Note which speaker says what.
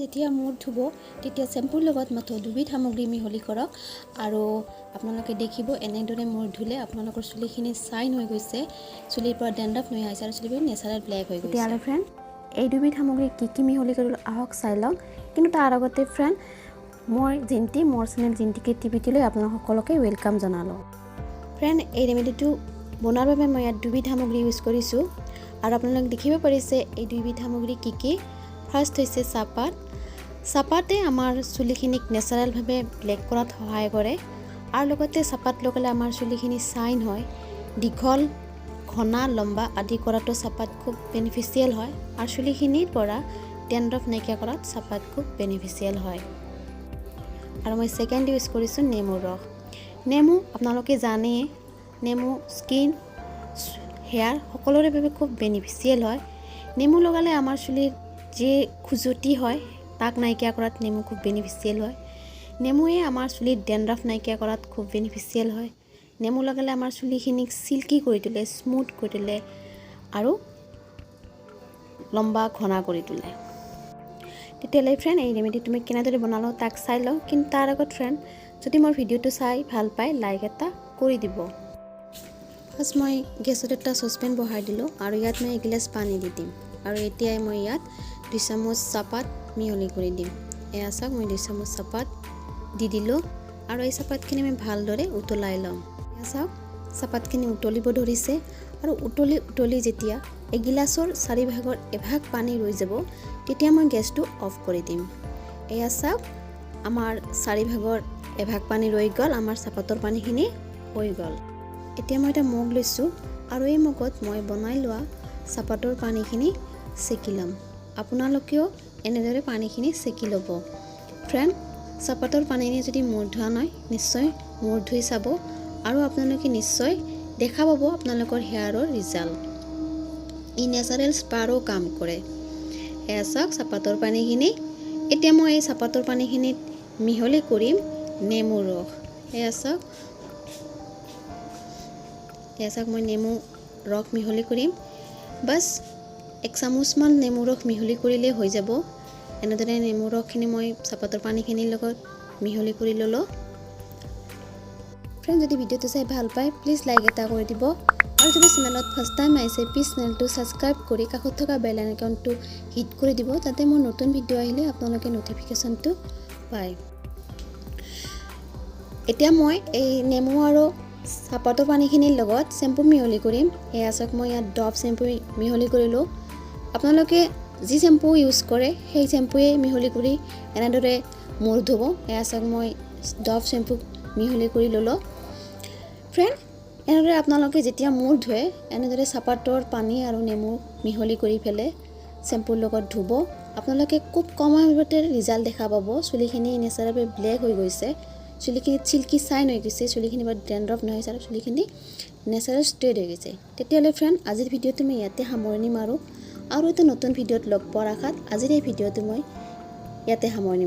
Speaker 1: Friend, যেতিয়া মূৰ ধুব তেতিয়া শ্বেম্পুৰ লগত মাথো দুবিধ সামগ্ৰী মিহলি কৰক আৰু আপোনালোকে দেখিব, এনেদৰে মূৰ ধুলে আপোনালোকৰ চুলিখিনি চাইন হৈ গৈছে, চুলিৰ পৰা ডেণ্ড্ৰাফ নোহোৱা হৈছে আৰু চুলিবোৰ নেচাৰেল ব্লেক হৈ গৈছে।
Speaker 2: তেতিয়াহ'লে ফ্ৰেণ্ড, এই দুবিধ সামগ্ৰী কি কি মিহলি কৰিলোঁ, আহক চাই লওঁ। কিন্তু তাৰ আগতে ফ্ৰেণ্ড, মই জিন্তি, মোৰ চেনেল জিন্তি ক্ৰিয়েটিভিটিলৈ আপোনালোক সকলোকে welcome জনালোঁ।
Speaker 1: ফ্ৰেণ্ড, এই ৰেমেডিটো বনোৱাৰ বাবে মই ইয়াত দুবিধ সামগ্ৰী ইউজ কৰিছোঁ আৰু আপোনালোকে দেখিব পাৰিছে এই দুইবিধ সামগ্ৰী কি কি। ফাৰ্ষ্ট হৈছে চাহপাত। চাহপাতে আমাৰ চুলিখিনিক নেচাৰেলভাৱে ব্লেক কৰাত সহায় কৰে আৰু লগতে চাহপাত লগালে আমাৰ চুলিখিনি চাইন হয়। দীঘল, ঘনা, লম্বা আদি কৰাতো চাহপাত খুব বেনিফিচিয়েল হয় আৰু চুলিখিনিৰ পৰা ডেণ্ড্ৰফ নাইকিয়া কৰাত চাহপাত খুব বেনিফিচিয়েল হয়। আৰু মই ছেকেণ্ড ইউজ কৰিছোঁ নেমুৰ ৰস। নেমু আপোনালোকে জানেই, নেমু স্কিন, হেয়াৰ সকলোৰে বাবে খুব বেনিফিচিয়েল হয়। নেমু লগালে আমাৰ চুলিৰ যি খজুৱতি হয়, তাক নাইকিয়া কৰাত নেমু খুব বেনিফিচিয়েল হয়। নেমুৱে আমাৰ চুলিত ডেণ্ড্ৰাফ নাইকিয়া কৰাত খুব বেনিফিচিয়েল হয়। নেমু লগালে আমাৰ চুলিখিনিক চিল্কি কৰি তোলে, স্মুথ কৰি তোলে আৰু লম্বা, ঘনা কৰি তোলে। তেতিয়াহ'লে ফ্ৰেণ্ড, এই ৰেমেডিটো মই কেনেদৰে বনালোঁ তাক চাই লওঁ। কিন্তু তাৰ আগত ফ্ৰেণ্ড, যদি মোৰ ভিডিঅ'টো চাই ভাল পায়, লাইক এটা কৰি দিব। ফাৰ্ষ্ট মই গেছত এটা চচপেন বহাই দিলোঁ আৰু ইয়াত মই এগিলাচ পানী দি দিম আৰু এতিয়াই মই ইয়াত 2 চামুচ চাহপাত মিহলি কৰি দিম। এয়া চাওক, মই 2 চামুচ চাহপাত দি দিলোঁ আৰু এই চাহপাতখিনি মই ভালদৰে উতলাই ল'ম। এয়া চাওক, চাহপাতখিনি উতলিব ধৰিছে আৰু উতলি উতলি যেতিয়া এগিলাচৰ চাৰিভাগৰ এভাগ পানী ৰৈ যাব, তেতিয়া মই গেছটো অফ কৰি দিম। এয়া চাওক, আমাৰ চাৰিভাগৰ এভাগ পানী ৰৈ গ'ল, আমাৰ চাহপাতৰ পানীখিনি হৈ গ'ল। এতিয়া মই এটা মগ লৈছোঁ আৰু এই মগত মই বনাই লোৱা চাহপাতৰ পানীখিনি চেকি ল'ম। আপোনালোকেও এনেদৰে পানীখিনি চেকি ল'ব। ফ্ৰেণ্ড, চাহপাতৰ পানীৰে যদি মূৰ ধোৱা নাই, নিশ্চয় মূৰ ধুই চাব আৰু আপোনালোকে নিশ্চয় দেখা পাব আপোনালোকৰ হেয়াৰৰ ৰিজাল্ট। ই নেচাৰেল স্পাৰো কাম কৰে। এয়া চাওক, চাহপাতৰ পানীখিনি। এতিয়া মই এই চাহপাতৰ পানীখিনিত মিহলি কৰিম নেমু ৰস। এয়া চাওক, এয়া চাওক, মই নেমু ৰস মিহলি কৰিম। বাছ, এক চামুচমান নেমু ৰস মিহলি কৰিলেই হৈ যাব। এনেদৰে নেমু ৰসখিনি মই চাহপাতৰ পানীখিনিৰ লগত মিহলি কৰি ল'লোঁ। ফ্ৰেণ্ড, যদি ভিডিঅ'টো চাই ভাল পায়, প্লিজ লাইক এটা কৰি দিব আৰু যদি চেনেলত ফাৰ্ষ্ট টাইম আহিছে, প্লিজ চেনেলটো ছাবস্ক্ৰাইব কৰি কাষত থকা বেল আইকনটো হিট কৰি দিব, যাতে মোৰ নতুন ভিডিঅ' আহিলে আপোনালোকে ন'টিফিকেশ্যনটো পায়। এতিয়া মই এই নেমু আৰু চাহপাতৰ পানীখিনিৰ লগত শ্বেম্পু মিহলি কৰিম। এয়া চাওক, মই ইয়াত ডভ শ্বেম্পু মিহলি কৰিলোঁ। আপোনালোকে যি শ্বেম্পু ইউজ কৰে, সেই শ্বেম্পুৱে মিহলি কৰি এনেদৰে মূৰ ধুব। এয়া চাওক, মই ডভ শ্বেম্পু মিহলি কৰি ল'লোঁ। ফ্ৰেণ্ড, এনেদৰে আপোনালোকে যেতিয়া মূৰ ধুৱে, এনেদৰে চাহপাতৰ পানী আৰু নেমু মিহলি কৰি পেলাই শ্বেম্পুৰ লগত ধুব। আপোনালোকে খুব কম সময়তে ৰিজাল্ট দেখা পাব। চুলিখিনি নেচাৰেল ব্লেক হৈ গৈছে, চুলিখিনি চিল্কি চাইন হৈ গৈছে, চুলিখিনি বা ডেণ্ড্ৰফ নহৈছে আৰু চুলিখিনি নেচাৰেল ষ্ট্ৰেইট হৈ গৈছে। তেতিয়াহ'লে ফ্ৰেণ্ড, আজিৰ ভিডিঅ'টো মই ইয়াতে সামৰণি মাৰোঁ আৰু এটা নতুন ভিডিঅ'ত লগ পোৱাৰ আশাত আজিৰ এই ভিডিঅ'টো মই ইয়াতে সামৰণি